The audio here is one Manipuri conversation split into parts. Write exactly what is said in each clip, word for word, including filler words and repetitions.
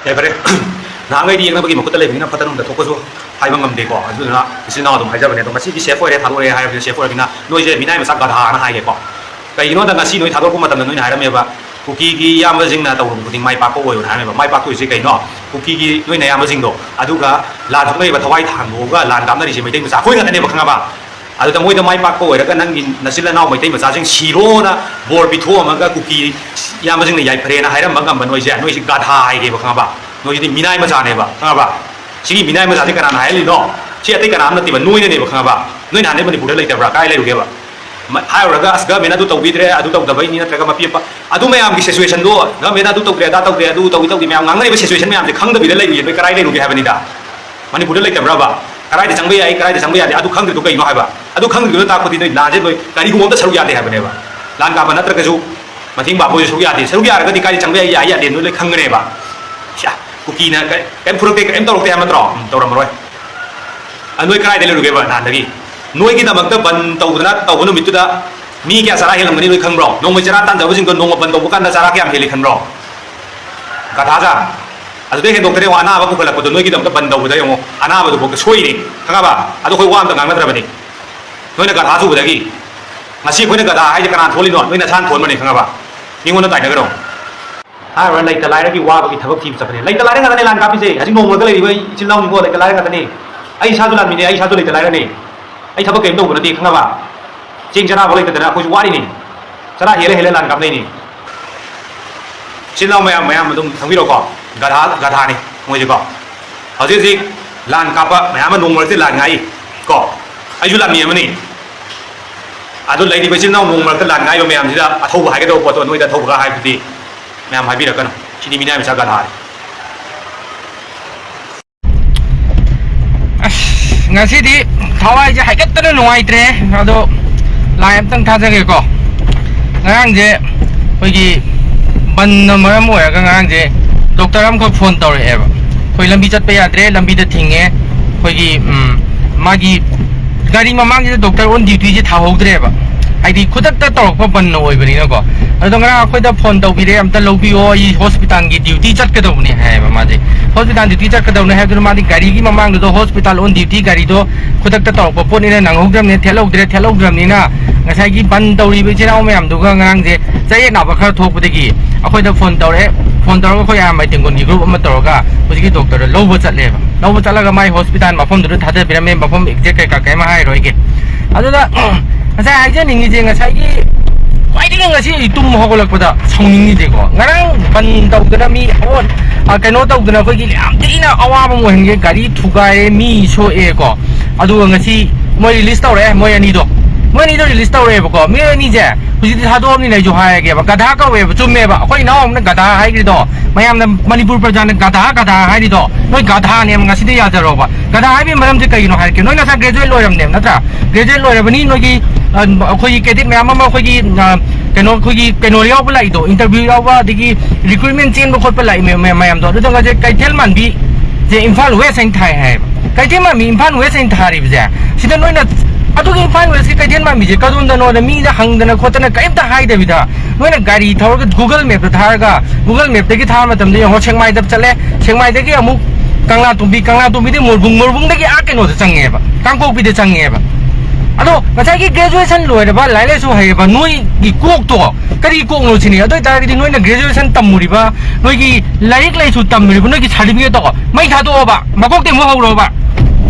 ꯌꯥꯏꯐꯔꯦ꯫ ꯅꯍꯥꯟꯈꯩꯗꯤ ꯌꯦꯛꯅꯕꯒꯤ ꯃꯈꯨꯠꯇ ꯂꯩꯕꯅꯤꯅ ꯐꯠꯇ ꯅꯨꯡꯗ ꯊꯣꯛꯄꯁꯨ ꯍꯥꯏꯕ ꯉꯝꯗꯦꯀꯣ꯫ ꯑꯗꯨꯗꯨꯅ ꯏꯆꯤꯟ ꯏꯅꯥꯎ ꯑꯗꯨꯝ ꯍꯥꯏꯖꯕꯅꯦ꯫ ꯑꯗꯣ ꯉꯁꯤꯗꯤ ꯁꯦꯐ ꯑꯣꯏꯔꯦ, ꯊꯥꯗꯣꯛꯑꯦ ꯍꯥꯏꯔꯕꯅꯤꯅ ꯁꯦꯐ ꯑꯣꯏꯔꯕꯅꯤꯅ ꯅꯣꯏꯁꯦ ꯃꯤꯅꯥꯏ ꯃꯆꯥ ꯒꯙꯥꯅ ꯍꯥꯏꯒꯦꯀꯣ꯫ ꯀꯩꯒꯤꯅꯣꯗ ꯉꯁꯤ ꯅꯣꯏ ꯊꯥꯗꯣꯔꯛꯄ ꯃꯇꯝꯗ ꯅꯣꯏꯅ ꯍꯥꯏꯔꯝꯃꯦꯕ, ꯀꯨꯀꯤꯒꯤ ꯏꯌꯥꯝꯕꯁꯤꯡꯅ ꯇꯧꯔꯨꯕ ꯈꯨꯗꯤꯡ ꯃꯥꯏ ꯄꯥꯛꯄ ꯑꯣꯏꯌꯣꯅ ꯍꯥꯏꯔꯝꯃꯦꯕ꯫ ꯃꯥꯏ ꯄꯥꯛꯇꯣꯏꯁꯦ ꯀꯩꯅꯣ? ꯀꯨꯀꯤꯒꯤ ꯅꯣꯏꯅ ꯏꯌꯥꯝꯕꯁꯤꯡꯗꯣ, ꯑꯗꯨꯒ ꯂꯥꯟ ꯁꯣꯛꯅꯔꯤꯕ ꯊꯋꯥꯏ ꯊꯥꯡꯗꯣꯛꯑꯒ ꯂꯥꯟ ꯀꯥꯞꯅꯔꯤꯁꯦ ꯃꯩꯇꯩ ꯃꯆꯥ ꯑꯩꯈꯣꯏ ꯉꯥꯛꯇꯅꯦꯕ, ꯈꯪꯉꯕ? ꯑꯗꯨꯗ ꯃꯣꯏꯗ ꯃꯥꯏ ꯄꯥꯛꯄ ꯑꯣꯏꯔꯒ ꯅꯪꯒꯤ ꯅꯆꯤꯜ ꯅꯅꯥꯎ ꯃꯩꯇꯩ ꯃꯆꯥꯁꯤꯡ ꯁꯤꯔꯣꯅ ꯕꯣꯔ ꯄꯤꯊꯣꯛꯑꯝꯃꯒ ꯀꯨꯀꯤ ꯏꯌꯥꯝꯕꯁꯤꯡꯅ ꯌꯥꯏꯐꯔꯦꯅ ꯍꯥꯏꯔꯝꯕ ꯉꯝꯕ ꯅꯣꯏꯁꯦ, ꯅꯣꯏꯁꯦ ꯒꯥꯙꯥ ꯍꯥꯏꯒꯦꯕ, ꯈꯪꯉꯕ? ꯅꯣꯏꯁꯤꯗꯤ ꯃꯤꯅꯥꯏ ꯃꯆꯥꯅꯦꯕ, ꯈꯪꯉꯕ? ꯁꯤꯒꯤ ꯃꯤꯅꯥꯏ ꯃꯆꯥꯁꯦ ꯀꯅꯥꯅ ꯍꯥꯏꯍꯜꯂꯤꯅꯣ? ꯁꯤ ꯑꯇꯩ ꯀꯅꯥꯝ ꯅꯠꯇꯦꯕ, ꯅꯣꯏꯅꯅꯦꯕ, ꯈꯪꯉꯕ? ꯅꯣꯏ ꯅꯍꯥꯟꯗꯩ ꯃꯅꯤꯄꯨꯔꯗ ꯂꯩꯇꯕ꯭ꯔꯥ? ꯀꯥꯏ ꯂꯩꯔꯨꯒꯦꯕ? ꯃ-, ꯍꯥꯏꯔꯨꯔꯒ, "ꯑꯁ, ꯒꯚꯔꯟꯃꯦꯟꯠꯅ ꯑꯗꯨ ꯇꯧꯕꯤꯗ꯭ꯔꯦ, ꯑꯗꯨ ꯇꯧꯗꯕꯩꯅꯤ", ꯅꯠꯇ꯭ꯔꯒ ꯃꯄꯤ ꯃꯄꯥ-, ꯑꯗꯨ ꯃꯌꯥꯝꯒꯤ ꯁꯤꯆꯨꯋꯦꯁꯟꯗꯣ, "ꯒꯚꯔꯟꯃꯦꯟꯠꯅ ꯑꯗꯨ ꯇꯧꯗ꯭ꯔꯦ, ꯑꯗꯥ ꯇꯧꯗ꯭ꯔꯦ, ꯑꯗꯨ ꯇꯧꯏ ꯇꯧꯗꯦ", ꯃꯌꯥꯝ ꯉꯥꯡꯅꯔꯤꯕ ꯁꯤꯆꯨꯋꯦꯁꯟ ꯃꯌꯥꯝꯁꯦ ꯈꯪꯗꯕꯤꯗ ꯂꯩꯔꯨꯒꯦ ꯅꯣꯏ ꯀꯔꯥꯏ ꯂꯩꯔꯨꯒꯦ ꯍꯥꯏꯕꯅꯤꯗ? ꯃꯅꯤꯄꯨꯔꯗ ꯂꯩꯇꯕ꯭ꯔꯕ? ꯀꯗꯥꯏꯗ ꯆꯪꯕ ꯌꯥꯏ, ꯀꯗꯥꯏꯗ ꯆꯪꯕ ꯌꯥꯗꯦ, ꯑꯗꯨ ꯈꯪꯗ꯭ꯔꯤꯗꯣ ꯀꯩꯅꯣ ꯍꯥꯏꯕ? ꯑꯗꯨ ꯈꯪꯗ꯭ꯔꯤꯗꯨꯅ ꯇꯥꯛꯄꯗꯤ ꯅꯣꯏ ꯂꯥꯟꯁꯦ ꯅꯣꯏ ꯀꯔꯤꯒꯨꯝꯕ ꯑꯝꯇ ꯁꯔꯨꯛ ꯌꯥꯗꯦ ꯍꯥꯏꯕꯅꯦꯕ꯫ ꯂꯥꯟ ꯀꯥꯞꯄ ꯅꯠꯇ꯭ꯔꯒꯁꯨ ꯃꯇꯦꯡ ꯄꯥꯡꯕ ꯑꯣꯏꯔꯁꯨ ꯁꯔꯨꯛ ꯌꯥꯗꯦ꯫ ꯁꯔꯨꯛ ꯌꯥꯔꯒꯗꯤ ꯀꯥꯏꯗ ꯆꯪꯕ ꯌꯥꯏ, ꯌꯥꯏ ꯌꯥꯗꯦ ꯅꯣꯏ ꯂꯣꯏ ꯈꯪꯒꯅꯦꯕ꯫ ꯁ꯭ꯌꯥ, ꯀꯨꯀꯤꯅ ꯀ-, ꯀꯩꯝ ꯐꯨꯔꯛꯇꯦ, ꯀꯩꯝ ꯇꯧꯔꯛꯇꯦ ꯍꯥꯏꯕ ꯅꯠꯇ꯭ꯔꯣ? ꯎꯝ, ꯇꯧꯔꯝꯃꯔꯣꯏ꯫ ꯑ, ꯅꯣꯏ ꯀꯗꯥꯏꯗ ꯂꯩꯔꯨꯒꯦꯕ ꯅꯍꯥꯟꯗꯒꯤ? ꯅꯣꯏꯒꯤꯗꯃꯛꯇ ꯕꯟ ꯇꯧꯗꯅ ꯇꯧꯕ ꯅꯨꯃꯤꯠꯇꯨꯗ ꯃꯤ ꯀꯌꯥ ꯆꯔꯥ ꯍꯦꯜꯂꯝꯒꯅꯤ ꯅꯣꯏ ꯈꯪꯕ꯭ꯔꯣ? ꯅꯣꯡꯃꯩ ꯆꯔꯥ ꯇꯥꯟꯖꯕꯁꯤꯡꯗꯣ ꯅꯣꯡꯃ ꯕꯟ ꯇꯧꯕ ꯀꯥꯟꯗ ꯆꯔꯥ ꯀꯌꯥꯝ ꯍꯦꯜꯂꯤ ꯈꯟꯕ꯭ꯔꯣ? ꯒꯥꯊꯥꯖꯥ꯫ ꯑꯗꯨꯗꯩ ꯍꯦꯟꯗꯣꯛꯇꯅ ꯌꯦꯡꯉꯣ, ꯑꯅꯥꯕ ꯄꯨꯈꯠꯂꯛꯄꯗꯣ ꯅꯣꯏꯒꯤꯗꯃꯛꯇ ꯕꯟ ꯇꯧꯕꯗ ꯌꯦꯡꯉꯣ, ꯑꯅꯥꯕꯗꯨꯐꯥꯎꯗ ꯁꯣꯏꯅꯤ, ꯈꯪꯉꯕ? ꯑꯗꯣ ꯑꯩꯈꯣꯏ ꯋꯥ ꯑꯝꯇ ꯉꯥꯡꯅꯗ꯭ꯔꯕꯅꯤ꯫ ꯅꯣꯏꯅ ꯒꯥꯊꯥ ꯆꯨꯕꯗꯒꯤ꯫ ꯉꯁꯤ ꯑꯩꯈꯣꯏꯅ ꯒꯥꯊꯥ ꯍꯥꯏꯁꯦ ꯀꯅꯥꯅ ꯊꯣꯛꯍꯜꯂꯤꯅꯣ? ꯅꯣꯏ ꯅꯁꯥꯅ ꯊꯣꯛꯍꯟꯕꯅꯤ, ꯈꯪꯉꯕ? ꯃꯤꯉꯣꯟꯗ ꯇꯥꯏꯅꯒꯅꯣ꯫ ꯍꯥꯏꯔꯨꯔ ꯂꯩꯇ ꯂꯥꯏꯔꯒꯤ ꯋꯥꯕꯒꯤ ꯊꯕꯛ ꯊꯤꯕ ꯆꯠꯄꯅꯦ꯫ ꯂꯩꯇ ꯂꯥꯏꯔ ꯉꯥꯛꯇꯅꯦ ꯂꯥꯟ ꯀꯥꯞꯄꯤꯁꯦ꯫ ꯍꯧꯖꯤꯛ ꯅꯣꯡꯃꯗ ꯂꯩꯔꯤꯕ ꯏꯆꯤꯜ ꯏꯅꯥꯎꯅꯤꯀꯣ, ꯂꯩꯇ ꯂꯥꯏꯔ ꯉꯥꯛꯇꯅꯦ꯫ ꯑꯩ ꯏꯁꯥꯁꯨ ꯂꯥꯟꯃꯤꯅꯦ, ꯑꯩ ꯏꯁꯥꯁꯨ ꯂꯩꯇ ꯂꯥꯏꯔꯅꯦ꯫ ꯑꯩ ꯊꯕꯛ ꯀꯔꯤꯝ ꯇꯧꯕ ꯅꯠꯇꯦ, ꯈꯪꯉꯕ? ꯆꯦꯡ ꯆꯔꯥꯐꯥꯎ ꯂꯩꯇꯗꯅ ꯑꯩꯈꯣꯏꯁꯨ ꯋꯥꯔꯤꯅꯤ꯫ ꯆꯔꯥ ꯍꯦꯜꯂ ꯍꯦꯜꯂ ꯂꯥꯟ ꯀꯥꯞꯅꯩꯅꯤ꯫ ꯏꯆꯤꯜ ꯏꯅꯥꯎ ꯃꯌꯥꯝ, ꯃꯌꯥꯝ ꯑꯗꯨꯝ ꯈꯪꯕꯤꯔꯣꯀꯣ, ꯒꯙꯥ, ꯒꯙꯥꯅꯤ ꯃꯣꯏꯁꯦꯀꯣ꯫ ꯍꯧꯖꯤꯛ ꯍꯧꯖꯤꯛ ꯂꯥꯟ ꯀꯥꯞꯄ ꯃꯌꯥꯝ ꯑꯃ ꯅꯣꯡ ꯃꯔꯛꯇ ꯂꯥꯟ ꯉꯥꯛꯏ ꯀꯣ꯫ ꯑꯩꯁꯨ ꯂꯥꯟꯃꯤ ꯑꯃꯅꯤ꯫ ꯑꯗꯣ ꯂꯩꯔꯤꯕ ꯏꯆꯤꯜ ꯏꯅꯥꯎ ꯅꯣꯡ ꯃꯔꯛꯇ ꯂꯥꯟ ꯉꯥꯏꯕ ꯃꯌꯥꯝꯁꯤꯗ ꯑꯊꯧꯕ ꯍꯥꯏꯒꯗꯧꯕ ꯄꯣꯠꯇꯣ ꯅꯣꯏꯗ ꯑꯊꯧꯕꯒ ꯍꯥꯏꯕꯗꯨꯗꯤ ꯃꯌꯥꯝ ꯍꯥꯏꯕꯤꯔꯛꯀꯅꯨ꯫ ꯁꯤꯗꯤ ꯃꯤꯅꯥꯏ ꯃꯆꯥ ꯒꯙꯥꯅꯤ꯫ ꯑꯁ, ꯉꯁꯤꯗꯤ ꯊꯋꯥꯏꯁꯦ ꯍꯥꯏꯒꯠꯇꯅ ꯅꯨꯡꯉꯥꯏꯇ꯭ꯔꯦ꯫ ꯑꯗꯣ ꯂꯥꯏ ꯑꯝꯇꯪ ꯊꯥꯖꯒꯦꯀꯣ꯫ ꯉꯔꯥꯡꯁꯦ ꯑꯩꯈꯣꯏꯒꯤ ꯕꯟꯅ ꯃꯔꯝ ꯑꯣꯏꯔꯒ ꯉꯔꯥꯡꯁꯦ ꯗꯣꯛꯇꯔ ꯑꯃꯈꯛ ꯐꯣꯟ ꯇꯧꯔꯛꯑꯦꯕ꯫ ꯑꯩꯈꯣꯏ ꯂꯝꯕꯤ ꯆꯠꯄ ꯌꯥꯗ꯭ꯔꯦ, ꯂꯝꯕꯤꯗ ꯊꯤꯡꯉꯦ꯫ ꯑꯩꯈꯣꯏꯒꯤ, ꯎꯝ, ꯃꯥꯒꯤ ꯒꯥꯔꯤ ꯃꯃꯥꯡꯁꯤꯗ ꯗꯣꯛꯇꯔ ꯑꯣꯟ ꯗ꯭ꯌꯨꯇꯤꯁꯦ ꯊꯥꯍꯧꯗ꯭ꯔꯦꯕ, ꯍꯥꯏꯗꯤ ꯈꯨꯗꯛꯇ ꯇꯧꯔꯛꯄ ꯕꯟꯅ ꯑꯣꯏꯕꯅꯤꯅꯀꯣ꯫ ꯑꯗꯣ ꯉꯔꯥꯡ ꯑꯩꯈꯣꯏꯗ ꯐꯣꯟ ꯇꯧꯕꯤꯔꯦ, "ꯑꯝꯇ ꯂꯧꯕꯤꯌꯣ, ꯑꯩ ꯍꯣꯁꯄꯤꯇꯥꯜꯒꯤ ꯗ꯭ꯌꯨꯇꯤ ꯆꯠꯀꯗꯧꯕꯅꯤ" ꯍꯥꯏꯌꯦꯕ꯫ ꯃꯥꯗꯤ ꯍꯣꯁꯄꯤꯇꯥꯜ ꯗ꯭ꯌꯨꯇꯤ ꯆꯠꯀꯗꯧꯅꯤ ꯍꯥꯏꯕꯗꯨꯅ ꯃꯥꯗꯤ ꯒꯥꯔꯤꯒꯤ ꯃꯃꯥꯡꯗꯨꯗ ꯍꯣꯁꯄꯤꯇꯥꯜ ꯑꯣꯟ ꯗ꯭ꯌꯨꯇꯤ ꯒꯥꯔꯤꯗꯣ ꯈꯨꯗꯛꯇ ꯇꯧꯔꯛꯄ ꯄꯣꯠꯅꯤꯅ ꯅꯪꯍꯧꯗ꯭ꯔꯕꯅꯤꯅ, ꯊꯦꯠꯍꯧꯗ꯭ꯔꯦ꯫ ꯊꯦꯠꯍꯧꯗ꯭ꯔꯕꯅꯤꯅ ꯉꯁꯥꯏꯒꯤ ꯕꯟ ꯇꯧꯔꯤꯕ ꯏꯆꯤꯜ ꯏꯅꯥꯎ ꯃꯌꯥꯝꯗꯨꯒ ꯉꯔꯥꯡꯁꯦ ꯆꯌꯦꯠꯅꯕ ꯈꯔ ꯊꯣꯛꯄꯗꯒꯤ ꯑꯩꯈꯣꯏꯗ ꯐꯣꯟ ꯇꯧꯔꯛꯑꯦ꯫ ꯐꯣꯟ ꯇꯧꯔꯒ ꯑꯩꯈꯣꯏ ꯑꯌꯥꯝꯕ ꯇꯦꯡꯒꯣꯟꯒꯤ ꯒ꯭ꯔꯨꯞ ꯑꯃ ꯇꯧꯔꯒ ꯍꯧꯖꯤꯛꯀꯤ ꯗꯣꯛꯇꯔꯗ ꯂꯧꯕ ꯆꯠꯂꯦꯕ꯫ ꯂꯧꯕ ꯆꯠꯂꯒ ꯃꯥꯏ ꯍꯣꯁꯄꯤꯇꯥꯜ ꯃꯐꯝꯗꯨꯗ ꯊꯥꯗꯕꯤꯔꯝꯃꯦ꯫ ꯃꯐꯝ ꯑꯦꯛꯖꯦꯛ ꯀꯩꯀꯥ ꯀꯩꯝ ꯍꯥꯏꯔꯣꯏꯒꯦ꯫ ꯑꯗꯨꯗ ꯉꯁꯥꯏ ꯍꯥꯏꯖꯅꯤꯡꯉꯤꯁꯦ, ꯉꯁꯥꯏꯒꯤ ꯈ꯭ꯋꯥꯏꯗꯒꯤ ꯉꯁꯤ ꯑꯩ ꯇꯨꯝ ꯍꯧꯒꯠꯂꯛꯄꯗ ꯁꯥꯎꯅꯤꯡꯉꯤꯁꯦꯀꯣ, ꯉꯔꯥꯡ ꯕꯟ ꯇꯧꯗꯅ ꯃꯤ ꯑꯣ-, ꯑ, ꯀꯩꯅꯣ ꯇꯧꯗꯅ ꯑꯩꯈꯣꯏꯒꯤ ꯌꯥꯝ ꯊꯤꯅ ꯑꯋꯥꯕ ꯑꯃ ꯑꯣꯏꯍꯟꯒꯦ, ꯒꯥꯔꯤ ꯊꯨꯒꯥꯏꯔꯦ, ꯃꯤ ꯁꯣꯛꯑꯦꯀꯣ꯫ ꯑꯗꯨꯒ ꯉꯁꯤ ꯃꯣꯏ ꯔꯤꯂꯤꯁ ꯇꯧꯔꯛꯑꯦ, ꯃꯣꯏ ꯑꯅꯤꯗꯣ꯫ ꯃꯣꯏ ꯑꯅꯤꯗꯣ ꯔꯤꯂꯤꯁ ꯇꯧꯔꯛꯑꯦꯕꯀꯣ꯫ ꯃꯤ ꯑꯅꯤꯁꯦ ꯍꯧꯖꯤꯛꯇꯤ ꯊꯥꯗꯣꯛꯑꯕꯅꯤꯅ ꯑꯩꯁꯨ ꯍꯥꯏꯔꯒꯦꯕ, ꯒꯙꯥ ꯀꯧꯋꯦꯕ꯫ ꯆꯨꯝꯃꯦꯕ, ꯑꯩꯈꯣꯏ ꯏꯅꯥꯎ ꯑꯃꯅ ꯒꯙꯥ ꯍꯥꯏꯈ꯭ꯔꯤꯗꯣ, ꯃꯌꯥꯝꯅ, ꯃꯅꯤꯄꯨꯔ ꯄ꯭ꯔꯖꯥꯅ ꯒꯙꯥ ꯒꯙꯥ ꯍꯥꯏꯔꯤꯗꯣ, ꯅꯣꯏ ꯒꯙꯥꯅꯦꯕ꯫ ꯉꯁꯤꯗꯤ ꯌꯥꯖꯔꯣꯕ꯫ ꯒꯙꯥ ꯍꯥꯏꯕꯒꯤ ꯃꯔꯝꯁꯦ ꯀꯩꯒꯤꯅꯣ ꯍꯥꯏꯔꯛꯀꯦ꯫ ꯅꯣꯏ ꯅꯁꯥ ꯒ꯭ꯔꯦꯖꯨꯑꯦꯠ ꯂꯣꯏꯔꯕꯅꯦꯕ, ꯅꯠꯇ꯭ꯔꯥ? ꯒ꯭ꯔꯦꯖꯨꯑꯦꯠ ꯂꯣꯏꯔꯕꯅꯤ꯫ ꯅꯣꯏꯒꯤ, ꯑ, ꯑꯩꯈꯣꯏꯒꯤ ꯀꯦꯗꯦꯠ ꯃꯌꯥꯝ ꯑꯃ ꯑꯩꯈꯣꯏꯒꯤ, ꯑ, ꯀꯩꯅꯣ, ꯑꯩꯈꯣꯏꯒꯤ ꯀꯩꯅꯣ ꯌꯥꯎꯕ ꯂꯥꯛꯏꯗꯣ, ꯏꯟꯇꯔꯚ꯭ꯌꯨ ꯌꯥꯎꯕ, ꯑꯗꯒꯤ ꯔꯤꯀ꯭ꯔꯨꯏꯠꯃꯦꯟ ꯆꯦꯟꯕ ꯈꯣꯠꯄ ꯂꯥꯛꯏ ꯃꯌꯥꯝ, ꯃꯌꯥꯝꯗꯣ꯫ ꯑꯗꯨꯗ ꯉꯁꯥꯏ ꯀꯩꯊꯦꯜ ꯃꯥꯟꯕꯤ ꯁꯦ ꯏꯝꯐꯥꯜ ꯋꯦꯁ ꯍꯥꯏꯅ ꯊꯥꯏ ꯍꯥꯏꯌꯦꯕ꯫ ꯀꯩꯊꯦꯜ ꯃꯥꯟꯕꯤ ꯏꯝꯐꯥꯜ ꯋꯦꯁ ꯍꯥꯏꯅ ꯊꯥꯔꯤꯕꯁꯦ, ꯁꯤꯗ ꯅꯣꯏꯅ ꯑꯗꯨꯒꯤ ꯏꯝꯐꯥꯜ ꯋꯦꯁꯀꯤ ꯀꯩꯊꯦꯜ ꯃꯥꯟꯕꯤꯁꯦ ꯀꯗꯣꯝꯗꯅꯣꯅ ꯃꯤꯗ ꯍꯪꯗꯅ ꯈꯣꯠꯇꯅ ꯀꯔꯤꯝꯇ ꯍꯥꯏꯗꯕꯤꯗ, ꯅꯣꯏꯅ ꯒꯥꯔꯤ ꯊꯧꯔꯒ Google Mapꯇ ꯊꯥꯔꯒ, Google Mapꯇꯒꯤ ꯊꯥꯕ ꯃꯇꯝꯗ ꯌꯦꯡꯉꯣ, ꯁꯦꯛꯃꯥꯏꯗ ꯆꯠꯂꯦ, ꯁꯦꯛꯃꯥꯏꯗꯒꯤ ꯑꯃꯨꯛ ꯀꯪꯂꯥꯇꯣꯡꯕꯤ, ꯀꯪꯂꯥꯇꯣꯡꯕꯤꯗꯒꯤ ꯃꯣꯔꯕꯨꯡ, ꯃꯣꯔꯕꯨꯡꯗꯒꯤ ꯑꯥ ꯀꯩꯅꯣꯗ ꯆꯪꯉꯦꯕ, ꯀꯥꯡꯄꯣꯛꯄꯤꯗ ꯆꯪꯉꯦꯕ꯫ ꯑꯗꯣ ꯉꯁꯥꯏꯒꯤ ꯒ꯭ꯔꯦꯖꯨꯑꯦꯁꯟ ꯂꯣꯏꯔꯕ, ꯂꯥꯏꯔꯤꯛ ꯂꯥꯏꯁꯨ ꯍꯩꯔꯕ ꯅꯣꯏꯒꯤ ꯀꯣꯛꯇꯣ ꯀꯔꯤ ꯀꯣꯛꯅꯣ ꯁꯤꯅꯤ꯫ ꯑꯗꯨ ꯑꯣꯏꯇꯥꯔꯒꯗꯤ ꯅꯣꯏꯅ ꯒ꯭ꯔꯦꯖꯨꯑꯦꯁꯟ ꯇꯝꯃꯨꯔꯤꯕ, ꯅꯣꯏꯒꯤ ꯂꯥꯏꯔꯤꯛ ꯂꯥꯏꯁꯨ ꯇꯝꯃꯨꯔꯤꯕ ꯅꯣꯏꯒꯤ ꯁꯥꯔꯇꯤꯐꯤꯀꯦꯠꯇꯣ ꯃꯩ ꯊꯥꯗꯣꯛꯑꯣꯕ, ꯃꯀꯣꯛꯇꯩ ꯑꯃꯨꯛ ꯍꯧꯔꯣꯕ,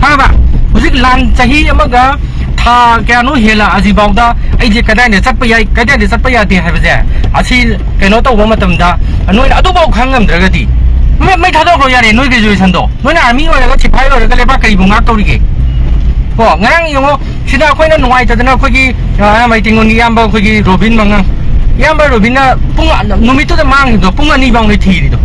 ꯈꯪꯉꯕ? ꯍꯧꯖꯤꯛ ꯂꯥꯟ ꯆꯍꯤ ꯑꯃꯒ ꯊꯥ ꯀꯌꯥꯅꯣ ꯍꯦꯜꯂꯛꯑꯁꯤꯐꯥꯎꯗ ꯑꯩꯁꯦ ꯀꯗꯥꯏꯗ ꯆꯠꯄ ꯌꯥꯏ, ꯀꯗꯥꯏꯗ ꯆꯠꯄ ꯌꯥꯗꯦ ꯍꯥꯏꯕꯁꯦ, ꯑꯁꯤ ꯀꯩꯅꯣ ꯇꯧꯕ ꯃꯇꯝꯗ ꯅꯣꯏꯅ ꯑꯗꯨꯐꯥꯎ ꯈꯪ ꯉꯝꯗ꯭ꯔꯒꯗꯤ ꯃꯩ, ꯃꯩ ꯊꯥꯗꯣꯛꯈ꯭ꯔꯣ ꯌꯥꯔꯦ꯫ ꯅꯣꯏ ꯒ꯭ꯔꯦꯖꯨꯑꯦꯁꯟꯗꯣ, ꯅꯣꯏꯅ ꯑꯥꯔꯃꯤ ꯑꯣꯏꯔꯒ, ꯁꯤꯐꯥꯏ ꯑꯣꯏꯔꯒ ꯂꯩꯕꯥꯛ ꯀꯔꯤꯕꯨ ꯉꯥꯛꯇꯧꯔꯤꯒꯦ? ꯀꯣ, ꯉꯔꯥꯡ ꯌꯦꯡꯉꯣ, ꯁꯤꯗ ꯑꯩꯈꯣꯏꯅ ꯅꯨꯡꯉꯥꯏꯇꯗꯅ ꯑꯩꯈꯣꯏꯒꯤ, ꯑ, ꯃꯩꯇꯩꯉꯣꯟꯒꯤ ꯏꯌꯥꯝꯕ ꯑꯩꯈꯣꯏꯒꯤ ꯔꯣꯕꯤꯟ ꯃꯉꯥꯡ, ꯏꯌꯥꯝꯕ ꯔꯣꯕꯤꯟꯅ ꯄꯨꯡ, ꯅꯨꯃꯤꯠꯇꯨꯗ ꯃꯥꯡꯈꯤꯕꯗꯣ ꯄꯨꯡ ꯑꯅꯤ ꯐꯥꯎꯅꯤ ꯊꯤꯔꯤꯗꯣ꯫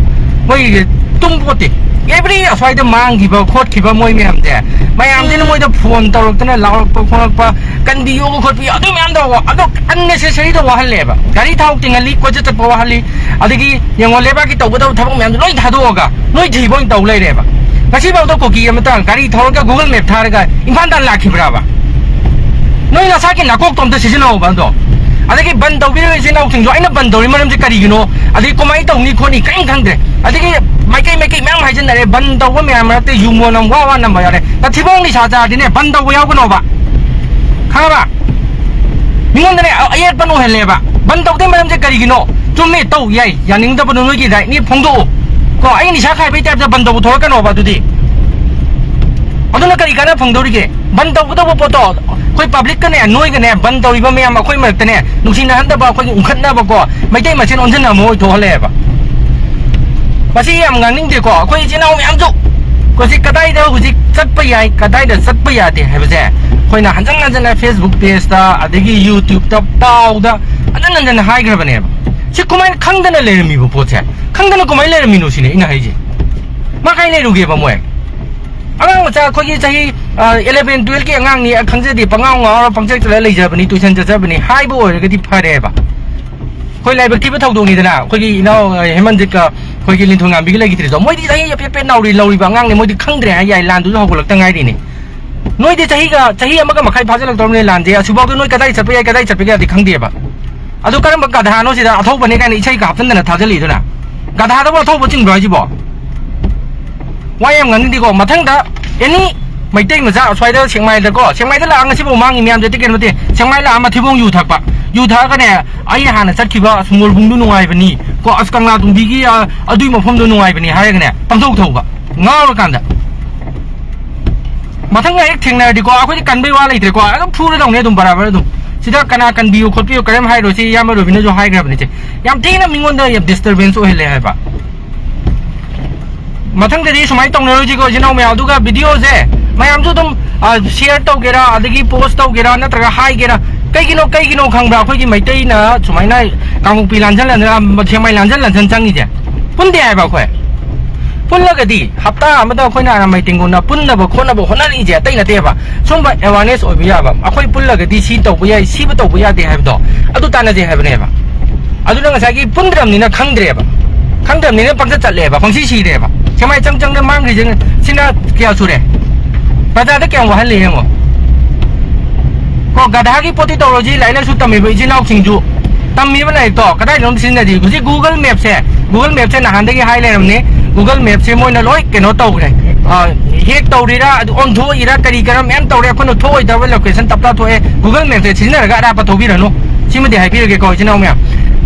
ꯃꯣꯏꯒꯤ ꯇꯨꯝ ꯄꯣꯠꯇꯦ꯫ ꯑꯦꯕ꯭ꯔꯤ ꯑꯁ꯭ꯋꯥꯏꯗ ꯃꯥꯡꯈꯤꯕ ꯈꯣꯠꯈꯤꯕ ꯃꯣꯏ ꯃꯌꯥꯝꯁꯦ, ꯃꯌꯥꯝꯁꯤꯅ ꯃꯣꯏꯗ ꯐꯣꯟ ꯇꯧꯔꯛꯇꯅ, ꯂꯥꯎꯔꯛꯄ ꯈꯣꯡꯂꯛꯄ, "ꯀꯟꯕꯤꯌꯣ ꯈꯣꯠꯄꯤꯌꯣ", ꯑꯗꯨ ꯃꯌꯥꯝꯗꯣ, ꯑꯗꯣ unnecessary ꯗ ꯋꯥꯍꯜꯂꯦꯕ꯫ ꯒꯥꯔꯤ ꯊꯥꯎ ꯇꯤꯡꯍꯜꯂꯤ, ꯀꯣꯏꯆꯠ ꯆꯠꯄ ꯋꯥꯍꯜꯂꯤ, ꯑꯗꯒꯤ ꯌꯦꯡꯉꯣ, ꯂꯩꯕꯥꯛꯀꯤ ꯇꯧꯒꯗꯕ ꯊꯕꯛ ꯃꯌꯥꯝꯗꯣ ꯂꯣꯏ ꯊꯥꯗꯣꯛꯑꯒ ꯅꯣꯏ ꯊꯤꯕ ꯑꯣꯏꯅ ꯇꯧ ꯂꯩꯔꯦꯕ꯫ ꯉꯁꯤꯐꯥꯎꯗ ꯀꯨꯀꯤ ꯑꯃꯇ ꯒꯥꯔꯤ ꯊꯧꯔꯒ Google Map ꯊꯥꯔꯒ ꯏꯝꯐꯥꯜ ꯇꯥꯟꯅ ꯂꯥꯛꯈꯤꯕ꯭ꯔꯥꯕ? ꯅꯣꯏ ꯅꯁꯥꯒꯤ ꯅꯥꯀꯣꯛꯇꯣ ꯑꯝꯇ ꯁꯤꯖꯤꯟꯅꯧꯕ ꯑꯗꯣ꯫ ꯑꯗꯒꯤ ꯕꯟ ꯇꯧꯕꯤꯔꯤꯕ ꯏꯆꯤꯟ ꯏꯅꯥꯎꯁꯤꯡꯁꯨ ꯑꯩꯅ ꯕꯟ ꯇꯧꯔꯤ ꯃꯔꯝꯁꯦ ꯀꯔꯤꯒꯤꯅꯣ, ꯑꯗꯒꯤ ꯀꯃꯥꯏꯅ ꯇꯧꯅꯤ ꯈꯣꯠꯅꯤ ꯀꯔꯤꯝ ꯈꯪꯗ꯭ꯔꯦ꯫ ꯑꯗꯒꯤ ꯃꯥꯏꯀꯩ ꯃꯥꯏꯀꯩ ꯃꯌꯥꯝ ꯍꯥꯏꯖꯤꯟꯅꯔꯦ, ꯕꯟ ꯇꯧꯕ ꯃꯌꯥꯝ ꯃꯔꯛꯇ ꯌꯨ ꯃꯣꯟ ꯑꯃ ꯋꯥ ꯋꯥ ꯅꯝꯕ ꯌꯥꯎꯔꯦ꯫ ꯅꯊꯤꯕꯣꯡ ꯅꯤꯁꯥ ꯆꯥꯔꯗꯤꯅꯦ ꯕꯟ ꯇꯧꯕ ꯌꯥꯎꯒꯅꯣꯕ, ꯈꯪꯉꯕ? ꯃꯤꯉꯣꯟꯗꯅꯦ ꯑ-, ꯑꯌꯦꯠꯄ ꯑꯣꯏꯍꯜꯂꯦꯕ꯫ ꯕꯟ ꯇꯧꯗꯣꯏ ꯃꯔꯝꯁꯦ ꯀꯔꯤꯒꯤꯅꯣ? ꯆꯨꯝꯃꯦ, ꯇꯧ ꯌꯥꯏ, ꯌꯥꯅꯤꯡꯗꯕꯗꯣ ꯅꯣꯏꯒꯤ ꯔꯥꯏꯠꯅꯤ, ꯐꯣꯡꯗꯣꯛꯎ꯫ ꯀꯣ, ꯑꯩ ꯅꯤꯁꯥ ꯈꯥꯏꯕꯩ ꯇꯥꯏꯞꯇ ꯕꯟ ꯇꯧꯕ ꯊꯣꯛꯂꯛꯀꯅꯣꯕ ꯑꯗꯨꯗꯤ꯫ ꯑꯗꯨꯅ ꯀꯔꯤ ꯀꯥꯟꯅ ꯐꯪꯗꯧꯔꯤꯒꯦ? ꯕꯟ ꯇꯧꯒꯗꯧꯕ ꯄꯣꯠꯇꯣ ꯑꯩꯈꯣꯏ ꯄꯕ꯭ꯂꯤꯛꯀꯅꯦ, ꯅꯣꯏꯒꯅꯦ, ꯕꯟ ꯇꯧꯔꯤꯕ ꯃꯌꯥꯝ ꯑꯩꯈꯣꯏ ꯃꯔꯛꯇꯅꯦ, ꯅꯨꯡꯁꯤꯅꯍꯟꯗꯕ, ꯑꯩꯈꯣꯏꯒꯤ ꯎꯪꯈꯠꯅꯕꯀꯣ, ꯃꯩꯇꯩ ꯃꯁꯦꯟ ꯑꯣꯟꯁꯤꯟꯅꯕ ꯑꯣꯏꯊꯣꯛꯍꯜꯂꯦꯕ꯫ ꯃꯁꯤ ꯌꯥꯝ ꯉꯥꯡꯅꯤꯡꯗꯦꯀꯣ꯫ ꯑꯩꯈꯣꯏ ꯏꯆꯤꯟ ꯏꯅꯥꯎ ꯃꯌꯥꯝꯁꯨ ꯍꯧꯖꯤꯛ ꯀꯗꯥꯏꯗ ꯍꯧꯖꯤꯛ ꯆꯠꯄ ꯌꯥꯏ, ꯀꯗꯥꯏꯗ ꯆꯠꯄ ꯌꯥꯗꯦ ꯍꯥꯏꯕꯁꯦ ꯑꯩꯈꯣꯏꯅ ꯍꯟꯖꯟ ꯍꯟꯖꯟꯅ Facebook pageꯇ, ꯑꯗꯒꯤ YouTubeꯇ, ꯄꯥꯎꯗ ꯍꯟꯖꯟ ꯍꯟꯖꯟꯅ ꯍꯥꯏꯈ꯭ꯔꯕꯅꯦꯕ꯫ ꯁꯤ ꯀꯃꯥꯏꯅ ꯈꯪꯗꯅ ꯂꯩꯔꯝꯃꯤꯕ ꯄꯣꯠꯁꯦ? ꯈꯪꯗꯅ ꯀꯃꯥꯏꯅ ꯂꯩꯔꯝꯃꯤꯅꯣ ꯁꯤꯅꯦ ꯑꯩꯅ ꯍꯥꯏꯁꯦ꯫ ꯃꯥ ꯀꯥꯏ ꯂꯩꯔꯨꯒꯦꯕ ꯃꯣꯏ? ꯑꯉꯥꯡ ꯃꯆꯥ ꯑꯩꯈꯣꯏꯒꯤ ꯆꯍꯤ, ꯑ, eleven, twelveꯀꯤ ꯑꯉꯥꯡꯅꯤ, ꯑ, ꯈꯪꯖꯗꯦ, ꯄꯉꯥꯎ ꯉꯥꯎꯔ ꯄꯪꯆꯠ ꯆꯠꯂ ꯂꯩꯖꯕꯅꯤ, tuition ꯆꯠꯆꯕꯅꯤ ꯍꯥꯏꯕ ꯑꯣꯏꯔꯒꯗꯤ ꯐꯔꯦꯕ꯫ ꯑꯩꯈꯣꯏ ꯂꯥꯏꯕꯛ ꯊꯤꯕ ꯊꯧꯗꯣꯛꯅꯤꯗꯅ, ꯑꯩꯈꯣꯏꯒꯤ ꯏꯅꯥꯎ, ꯑ, ꯍꯦꯃꯟꯖꯤꯠꯀ ꯑꯩꯈꯣꯏꯒꯤ ꯂꯤꯟꯊꯣꯏꯉꯥꯝꯕꯤꯒ ꯂꯩꯈꯤꯗ꯭ꯔꯤꯗꯣ꯫ ꯃꯣꯏꯗꯤ ꯆꯍꯤ ꯑꯄꯦꯠ ꯄꯦꯠ ꯅꯧꯔꯤ ꯂꯧꯔꯤꯕ ꯑꯉꯥꯡꯅꯤ, ꯃꯣꯏꯗꯤ ꯈꯪꯗ꯭ꯔꯦ ꯍꯥꯏ ꯌꯥꯏ, ꯂꯥꯟꯗꯨꯁꯨ ꯍꯧꯒꯠꯂꯛꯇ ꯉꯥꯏꯔꯤꯅꯤ꯫ ꯅꯣꯏꯗꯤ ꯆꯍꯤꯒ, ꯆꯍꯤ ꯑꯃꯒ ꯃꯈꯥꯏ ꯐꯥꯖꯤꯜꯂꯛꯇꯧꯔꯕꯅꯤ ꯂꯥꯟꯁꯦ, ꯑꯁꯤꯐꯥꯎꯗ ꯅꯣꯏ ꯀꯗꯥꯏ ꯆꯠꯄ ꯌꯥꯏ, ꯀꯗꯥꯏ ꯆꯠꯄ ꯌꯥꯗꯦ ꯈꯪꯗꯦꯕ꯫ ꯑꯗꯨ ꯀꯔꯝꯕ ꯒꯙꯥꯅꯣ ꯁꯤꯗ ꯑꯊꯧꯕꯅꯦ ꯀꯥꯏꯅ ꯏꯁꯩꯒ ꯍꯥꯞꯆꯤꯟꯗꯅ ꯊꯥꯖꯤꯜꯂꯤꯗꯨꯅ? ꯒꯙꯥꯗꯕꯨ ꯑꯊꯧꯕ ꯆꯤꯡꯕ꯭ꯔꯣ ꯍꯥꯏꯁꯤꯕꯣ? ꯋꯥ ꯌꯥꯝ ꯉꯥꯡꯅꯤꯡꯗꯦꯀꯣ꯫ ꯃꯊꯪꯗ ꯑꯦꯅꯤ ꯃꯩꯇꯩ ꯃꯆꯥ ꯑꯁ꯭ꯋꯥꯏꯗ ꯁꯦꯛꯃꯥꯏꯗꯀꯣ, ꯁꯦꯛꯃꯥꯏꯗ ꯂꯥꯛꯑ ꯉꯁꯤꯐꯥꯎ ꯃꯥꯡꯉꯤ ꯃꯌꯥꯝꯁꯦ ꯑꯇꯩ ꯀꯩꯅꯣ ꯅꯠꯇꯦ꯫ ꯁꯦꯛꯃꯥꯏ ꯂꯥꯛꯑ ꯃꯊꯤꯕꯣꯡ ꯌꯨ ꯊꯛꯄ, ꯌꯨ ꯊꯛꯑꯒꯅꯦ, "ꯑꯩ ꯍꯥꯟꯅ ꯆꯠꯈꯤꯕ ꯑꯁ ꯃꯣꯔꯕꯨꯡꯗꯣ ꯅꯨꯡꯉꯥꯏꯕꯅꯤ ꯀꯣ, ꯑꯁ ꯀꯪꯂꯥ ꯇꯣꯡꯕꯤꯒꯤ, ꯑ, ꯑꯗꯨꯏ ꯃꯐꯝꯗꯣ ꯅꯨꯡꯉꯥꯏꯕꯅꯤ" ꯍꯥꯏꯔꯒꯅꯦ ꯄꯪꯊꯧ ꯊꯧꯕ ꯉꯥꯎꯔꯀꯥꯟꯗ꯫ ꯃꯊꯪꯒ ꯍꯦꯛ ꯊꯦꯡꯅꯔꯗꯤꯀꯣ, ꯑꯩꯈꯣꯏꯗꯤ ꯀꯟꯕꯩ ꯋꯥ ꯂꯩꯇ꯭ꯔꯦꯀꯣ, ꯑꯗꯨꯝ ꯐꯨꯔꯗꯧꯅꯦ ꯑꯗꯨꯝ ꯕꯔꯥꯕꯔ ꯑꯗꯨꯝ꯫ ꯁꯤꯗ ꯀꯅꯥ ꯀꯟꯕꯤꯌꯨ ꯈꯣꯠꯄꯤꯌꯨ ꯀꯔꯤꯝ ꯍꯥꯏꯔꯣꯏ꯫ ꯁꯤ ꯏꯌꯥꯝꯕ ꯔꯣꯕꯤꯅꯁꯨ ꯍꯥꯏꯈ꯭ꯔꯕꯅꯤ ꯁꯦ꯫ ꯌꯥꯝ ꯊꯤꯅ ꯃꯤꯉꯣꯟꯗ ꯌꯥꯝ disturbance ꯑꯣꯏꯍꯜꯂꯦ ꯍꯥꯏꯕ꯫ ꯃꯊꯪꯗꯗꯤ ꯁꯨꯃꯥꯏꯅ ꯇꯧꯅꯔꯣꯏꯁꯤꯀꯣ ꯏꯆꯤꯟ ꯏꯅꯥꯎ ꯃꯌꯥꯝ꯫ ꯑꯗꯨꯒ videoꯁꯦ ꯃꯌꯥꯝꯁꯨ ꯑꯗꯨꯝ, ꯑ, share ꯇꯧꯒꯦꯔꯥ, ꯑꯗꯒꯤ post ꯇꯧꯒꯦꯔꯥ, ꯅꯠꯇ꯭ꯔꯒ ꯍꯥꯏꯒꯦꯔꯥ, ꯀꯩꯒꯤꯅꯣ, ꯀꯩꯒꯤꯅꯣ ꯈꯪꯕ꯭ꯔꯥ? ꯑꯩꯈꯣꯏꯒꯤ ꯃꯩꯇꯩꯅ ꯁꯨꯃꯥꯏꯅ ꯀꯥꯡꯄꯣꯛꯄꯤ ꯂꯥꯟꯖꯟ ꯂꯥꯟꯖꯟ, ꯁꯦꯛꯃꯥꯏ ꯂꯥꯟꯖꯟ ꯂꯥꯟꯖꯟ ꯆꯪꯉꯤꯁꯦ ꯄꯨꯟꯗꯦ ꯍꯥꯏꯕ ꯑꯩꯈꯣꯏ꯫ ꯄꯨꯜꯂꯒꯗꯤ ꯍꯞꯇꯥ ꯑꯃꯗ ꯑꯩꯈꯣꯏꯅ ꯃꯩꯇꯩꯉꯣꯟꯅ ꯄꯨꯟꯅꯕ ꯈꯣꯠꯅꯕ ꯍꯣꯠꯅꯔꯛꯏꯁꯦ ꯑꯇꯩ ꯅꯠꯇꯦꯕ꯫ ꯁꯨꯝꯕ awareness ꯑꯣꯏꯕ ꯌꯥꯕ, ꯑꯩꯈꯣꯏ ꯄꯨꯜꯂꯒꯗꯤ ꯁꯤ ꯇꯧꯕ ꯌꯥꯏ, ꯁꯤꯕ ꯇꯧꯕ ꯌꯥꯗꯦ ꯍꯥꯏꯕꯗꯣ ꯑꯗꯨ ꯇꯥꯟꯅꯖꯩ ꯍꯥꯏꯕꯅꯦꯕ꯫ ꯑꯗꯨꯅ ꯉꯁꯥꯏꯒꯤ ꯄꯨꯟꯗ꯭ꯔꯕꯅꯤꯅ ꯈꯪꯗ꯭ꯔꯦꯕ, ꯈꯪꯗ꯭ꯔꯕꯅꯤꯅ ꯄꯪꯆꯠ ꯆꯠꯂꯦꯕ, ꯄꯪꯁꯤ ꯁꯤꯔꯦꯕ꯫ ꯁꯦꯛꯃꯥꯏ ꯆꯪ ꯆꯪꯗ ꯃꯥꯡꯈ꯭ꯔꯤꯁꯦ ꯁꯤꯅ ꯀꯌꯥ ꯁꯨꯔꯦ? ꯄ꯭ꯔꯖꯥꯗ ꯀꯌꯥꯝ ꯋꯥꯍꯜꯂꯦ ꯌꯦꯡꯉꯣ꯫ ꯀꯣ, ꯒꯙꯥꯒꯤ ꯄꯣꯠꯇꯤ ꯇꯧꯔꯣꯏꯁꯤ, ꯂꯥꯏꯔꯤꯛ ꯂꯥꯏꯁꯨ ꯇꯝꯃꯤꯕ ꯏꯆꯤꯟ ꯏꯅꯥꯎꯁꯤꯡꯁꯨ꯫ ꯇꯝꯃꯤꯕ ꯂꯥꯏꯔꯤꯛꯇꯣ ꯀꯗꯥꯏꯗꯅꯣꯝ ꯁꯤꯖꯤꯟꯅꯗꯦ꯫ ꯍꯧꯖꯤꯛ Google Mapꯁꯦ, Google Mapꯁꯦ ꯅꯍꯥꯟꯗꯒꯤ ꯍꯥꯏ ꯂꯩꯔꯝꯅꯤ꯫ Google Mapꯁꯦ ꯃꯣꯏꯅ ꯂꯣꯏ ꯀꯩꯅꯣ ꯇꯧꯈ꯭ꯔꯦ꯫ ꯑ, hack ꯇꯧꯔꯤꯔꯥ, ꯑꯗꯨ ꯑꯣꯟꯊꯣꯛꯏꯔꯥ, ꯀꯔꯤ ꯀꯔꯥ ꯃꯌꯥꯝ ꯇꯧꯔꯦ꯫ ꯑꯩꯈꯣꯏꯅ ꯊꯣꯛꯑꯣꯏꯗꯕ location ꯇꯞꯇꯥ ꯊꯣꯛꯑꯦ꯫ Google Mapꯁꯦ ꯁꯤꯖꯤꯟꯅꯔꯒ ꯑꯔꯥꯞꯄ ꯊꯧꯕꯤꯔꯅꯨ꯫ ꯁꯤꯃꯗꯤ ꯍꯥꯏꯕꯤꯔꯒꯦꯀꯣ, ꯏꯆꯤꯟ ꯏꯅꯥꯎ ꯃꯌꯥꯝ꯫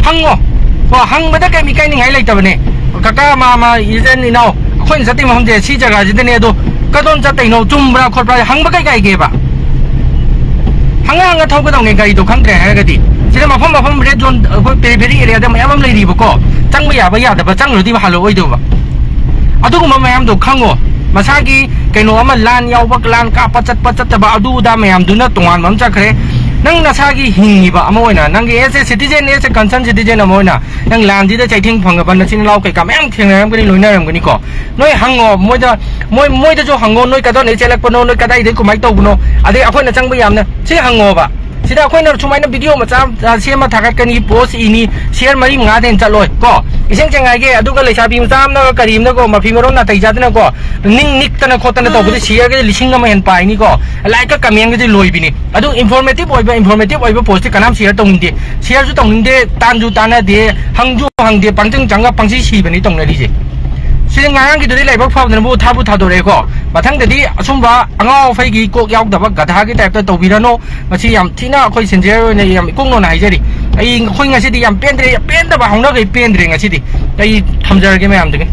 ꯍꯪꯉꯣ꯫ ꯀꯣ, ꯍꯪꯕꯗ ꯀꯩꯝ ꯏꯀꯥꯏꯅꯤꯡꯉꯥꯏ ꯂꯩꯇꯕꯅꯦ꯫ ꯀꯀꯥ, ꯃꯥꯃ, ꯏꯆꯤꯟ ꯏꯅꯥꯎ, ꯑꯩꯈꯣꯏꯅ ꯆꯠꯇꯣꯏ ꯃꯐꯝꯁꯦ ꯁꯤ ꯖꯒꯥꯁꯤꯗꯅꯦ, ꯑꯗꯣ ꯀꯗꯣꯝ ꯆꯠꯇꯣꯏꯅꯣ, ꯆꯨꯝꯕ꯭ꯔꯥ ꯈꯣꯠꯄ꯭ꯔꯥ ꯍꯪꯕ ꯀꯩ ꯀꯥꯏꯒꯦꯕ? ꯍꯪꯉ ꯍꯪꯉ ꯊꯧꯒꯗꯧꯅꯦ, ꯒꯥꯔꯤꯗꯣ ꯈꯪꯗ꯭ꯔꯦ ꯍꯥꯏꯔꯒꯗꯤ꯫ ꯁꯤꯗ ꯃꯐꯝ ꯃꯐꯝ red zone, ꯑꯩꯈꯣꯏ periphery areaꯗ ꯃꯌꯥꯝ ꯑꯃ ꯂꯩꯔꯤꯕꯀꯣ, ꯆꯪꯕ ꯌꯥꯕ ꯌꯥꯗꯕ, ꯆꯪꯉꯨꯔꯗꯤ ꯍꯜꯂꯛꯑꯣꯏꯗꯧꯕ꯫ ꯑꯗꯨꯒꯨꯝꯕ ꯃꯌꯥꯝꯗꯣ ꯈꯪꯉꯣ꯫ ꯃꯁꯥꯒꯤ ꯀꯩꯅꯣ ꯑꯃ, ꯂꯥꯟ ꯌꯥꯎꯕ, ꯂꯥꯟ ꯀꯥꯞꯄ ꯆꯠꯄ ꯆꯠꯇꯕ, ꯑꯗꯨ ꯑꯗꯥ ꯃꯌꯥꯝꯗꯨꯅ ꯇꯣꯉꯥꯟꯕ ꯑꯃ ꯆꯠꯈ꯭ꯔꯦ꯫ ꯅꯪ ꯅꯁꯥꯒꯤ ꯍꯤꯡꯉꯤꯕ ꯑꯃ ꯑꯣꯏꯅ, ꯅꯪꯒꯤ as a citizen, as a concerned citizen ꯑꯃ ꯑꯣꯏꯅ, ꯅꯪ ꯂꯥꯟꯁꯤꯗ ꯆꯩꯊꯦꯡ ꯐꯪꯉꯕ ꯅꯆꯤꯟ ꯅꯅꯥꯎ ꯀꯩꯀꯥ ꯃꯌꯥꯝ ꯊꯦꯡꯅꯔꯝꯒꯅꯤ, ꯂꯣꯏꯅꯔꯝꯒꯅꯤꯀꯣ꯫ ꯅꯣꯏ ꯍꯪꯉꯣ, ꯃꯣꯏꯗ, ꯃꯣꯏ, ꯃꯣꯏꯗꯁꯨ ꯍꯪꯉꯣ, ꯅꯣꯏ ꯀꯗꯥꯏꯗꯒꯤ ꯆꯦꯜꯂꯛꯄꯅꯣ, ꯅꯣꯏ ꯀꯗꯥꯏꯗꯒꯤ ꯀꯃꯥꯏꯅ ꯇꯧꯕꯅꯣ, ꯑꯗꯩ ꯑꯩꯈꯣꯏꯅ ꯆꯪꯕ ꯌꯥꯝꯅ ꯁꯤ ꯍꯪꯉꯣꯕ꯫ ꯁꯤꯗ ꯑꯩꯈꯣꯏꯅ ꯁꯨꯃꯥꯏꯅ video ꯃꯆꯥ, ꯑ, ꯁꯦꯝꯃ ꯊꯥꯒꯠꯀꯅꯤ, post ꯏꯅꯤ, share ꯃꯔꯤ ꯃꯉꯥꯗꯩ ꯍꯦꯟꯅ ꯆꯠꯂꯣꯏ ꯀꯣ꯫ ꯏꯁꯦꯡ ꯁꯦꯡꯅ ꯍꯥꯏꯒꯦ, ꯑꯗꯨꯒ ꯂꯩꯁꯥꯕꯤ ꯃꯆꯥ ꯑꯃꯅꯒ ꯀꯔꯤ ꯑꯃꯅꯀꯣ, ꯃꯐꯤ ꯃꯔꯣꯟ ꯅꯥꯇꯩ ꯆꯥꯗꯅꯀꯣ, ꯅꯤꯡ ꯅꯤꯛꯇꯅ ꯈꯣꯠꯇꯅ ꯇꯧꯕꯗ shareꯒꯗꯤ ꯂꯤꯁꯤꯡ ꯑꯃ ꯍꯦꯟꯅ ꯄꯥꯏꯅꯤꯀꯣ꯫ Likeꯀ commentꯒꯗꯤ ꯂꯣꯏꯕꯤꯅꯤ꯫ ꯑꯗꯨ informative ꯑꯣꯏꯕ, informative ꯑꯣꯏꯕ postꯁꯤ ꯀꯅꯥꯝ share ꯇꯧꯅꯤꯡꯗꯦ꯫ Shareꯁꯨ ꯇꯧꯅꯤꯡꯗꯦ, ꯇꯥꯟꯁꯨ ꯇꯥꯟꯅꯗꯦ, ꯍꯪꯁꯨ ꯍꯪꯗꯦ, ꯄꯪꯆꯪ ꯆꯪꯉ ꯄꯪꯁꯤ ꯁꯤꯕꯅꯤ ꯇꯧꯅꯔꯤꯁꯦ꯫ ꯁꯤꯗ ꯉꯔꯥꯡꯒꯤꯗꯨꯗꯤ ꯂꯥꯏꯕꯛ ꯐꯕꯗꯅꯕꯨ ꯊꯥꯕꯨ ꯊꯥꯗꯣꯔꯛꯑꯦꯀꯣ꯫ ꯃꯊꯪꯗꯗꯤ ꯑꯁꯨꯝꯕ ꯑꯉꯥꯎ ꯑꯐꯩꯒꯤ ꯀꯣꯛ ꯌꯥꯎꯗꯕ ꯒꯙꯥꯒꯤ typeꯇ ꯇꯧꯕꯤꯔꯅꯨ꯫ ꯃꯁꯤ ꯌꯥꯝ ꯊꯤꯅ ꯑꯩꯈꯣꯏ sincere ꯑꯣꯏꯅ ꯌꯥꯝ ꯏꯀꯣꯛ ꯅꯧꯅ ꯍꯥꯏꯖꯔꯤ꯫ ꯑꯩ, ꯑꯩꯈꯣꯏ ꯉꯁꯤꯗꯤ ꯌꯥꯝ ꯄꯦꯟꯗ꯭ꯔꯦ, ꯄꯦꯟꯗꯕ ꯍꯧꯅꯈꯩ ꯄꯦꯟꯗ꯭ꯔꯦ ꯉꯁꯤꯗꯤ꯫ ꯑꯩ ꯊꯝꯖꯔꯒꯦ ꯃꯌꯥꯝꯗꯒꯤ꯫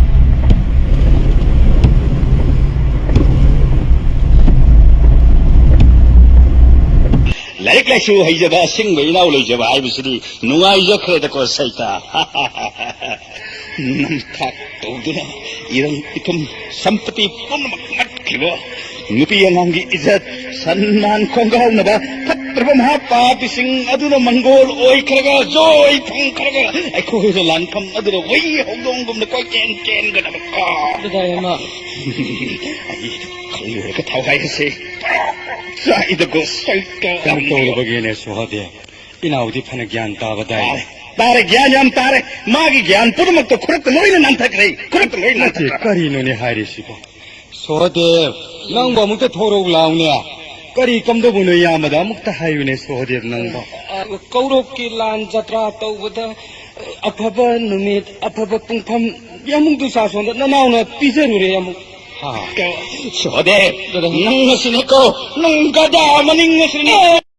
ꯂꯥꯏꯔꯤꯛ ꯂꯥꯏꯁꯨ ꯍꯩꯖꯕ ꯑꯁꯦꯡꯕ ꯏꯅꯥꯎ ꯂꯩꯖꯕ ꯍꯥꯏꯕꯁꯤꯗꯤ ꯅꯨꯡꯉꯥꯏꯖꯈ꯭ꯔꯦꯗꯀꯣ ꯁꯩꯇ꯫ ꯅꯝꯊꯥꯛ ꯇꯧꯗꯨꯅ ꯏꯔꯪ ꯏꯊꯨꯝ ꯁꯝꯄꯇꯤ ꯄꯨꯝꯅꯃꯛ ꯉꯠꯈꯤꯕ, ꯅꯨꯄꯤ ꯑꯉꯥꯡꯒꯤ ꯏꯖꯠ, ꯁꯟꯃꯥꯟ ꯈꯣꯡꯒꯥꯎꯅꯕ ꯐꯠꯇ꯭ꯔꯕ ꯃꯍꯥꯄꯥꯄꯤꯁꯤꯡ ꯑꯗꯨꯅ ꯃꯪꯒꯣꯜ ꯑꯣꯏꯈ꯭ꯔꯒ, ꯖꯣꯏ ꯐꯪꯈ꯭ꯔꯒ, ꯑꯩꯈꯣꯏꯅ ꯂꯥꯟꯐꯝ ꯑꯗꯨꯗ ꯍꯨꯏ ꯍꯧꯗꯣꯡꯒꯨꯝꯅ ꯀꯣꯏꯆꯦꯟ ꯆꯦꯟꯒꯗꯕ ꯀꯣ꯫ ꯑꯗꯨꯗ ꯏꯃꯥ꯫ ꯑꯩ ꯈꯜꯂꯨꯔꯒ ꯊꯋꯥꯏ ꯑꯁꯦ ꯆꯥꯛꯏꯗꯀꯣ ꯁꯩꯇ꯫ ꯀꯔꯝ ꯇꯧꯔꯕꯒꯦꯅꯦ ꯁꯣꯍꯗꯦꯕ? ꯏꯅꯥꯎꯗꯤ ꯐꯅ ꯒ꯭ꯌꯥꯟ ꯇꯥꯕꯗꯥꯏ꯫ ꯇꯥꯔꯦ, ꯇꯥꯔꯦ, ꯒ꯭ꯌꯥꯟ ꯌꯥꯝ ꯇꯥꯔꯦ꯫ ꯃꯥꯒꯤ ꯒ꯭ꯌꯥꯟ ꯄꯨꯝꯅꯃꯛꯇꯣ ꯈꯨꯔꯛꯇ ꯂꯣꯏꯅ ꯅꯥꯟꯊꯈ꯭ꯔꯦ, ꯈꯨꯔꯛꯇ ꯂꯣꯏꯅ ꯅꯠꯇꯦ, ꯅꯥꯟꯊꯈ꯭ꯔꯦ꯫ ꯀꯔꯤꯅꯣꯅꯦ ꯍꯥꯏꯔꯤꯁꯤꯕꯣ? ꯁꯣꯍꯗꯦꯕ, ꯅꯪꯕꯨ ꯑꯃꯨꯛꯇ ꯊꯣꯔꯛꯎ ꯂꯥꯎꯅꯦ꯫ ꯀꯔꯤ ꯀꯝꯗꯧꯕꯅꯣ ꯏꯌꯥꯝꯕꯗ ꯑꯃꯨꯛꯇ ꯍꯥꯏꯌꯨꯅꯦ ꯁꯣꯍꯗꯦꯕ ꯅꯪꯕꯣ? ꯑ, ꯀꯧꯔꯣꯛꯀꯤ ꯂꯥꯟ ꯖꯇ꯭ꯔꯥ ꯇꯧꯕꯗ, ꯑ, ꯑꯐꯕ ꯅꯨꯃꯤꯠ, ꯑꯐꯕ ꯄꯨꯡꯐꯝ ꯌꯥꯝꯃꯨꯛꯇꯨ ꯆꯥ ꯁꯣꯝꯗ ꯅꯅꯥꯎꯅ ꯄꯤꯖꯔꯨꯔꯦ ꯑꯃꯨꯛ꯫ ꯍꯥ꯫ ꯁꯣꯍꯗꯦꯕ, ꯅꯪ ꯑꯁꯤꯅꯦꯀꯣ, ꯅꯪ ꯒꯗꯥ ꯃꯅꯤꯡ ꯑꯁꯤꯅꯦ꯫